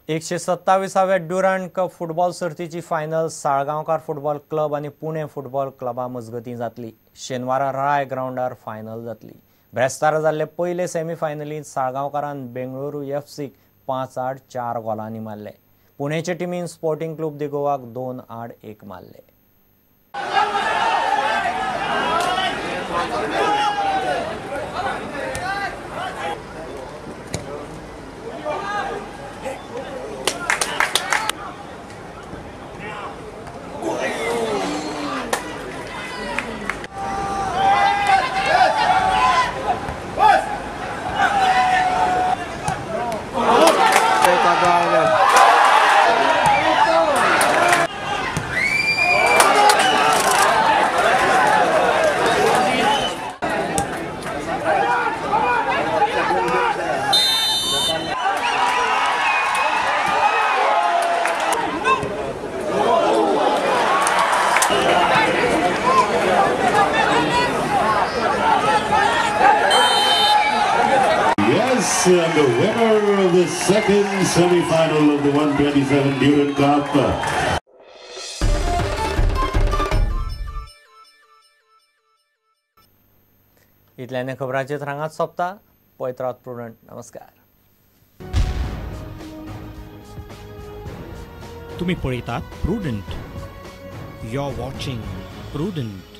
127व्या Durand cup football सर्तीची final Salgaocar football club आनी Pune football क्लबा मजगतीं जातली. शेनवारा राय ग्रावंडार फायनल जातली. ब्रेस्तारा जाल्ले पयले सेमीफायनलींत साळगांवकारान बेंगळुरू एफसीक 5-4 गोलांनी मारले. पुणेचे टिमीन स्पोर्टिंग क्लब दी गोवाक 2-1 मारले. And the winner of the second semi-final of the 127 Durand Cup. इतल्याने खबरांचे रांगात सोंपता. पळयत रावत प्रुडंट. नमस्कार. तुम्ही पळयतात Prudent. You are watching Prudent.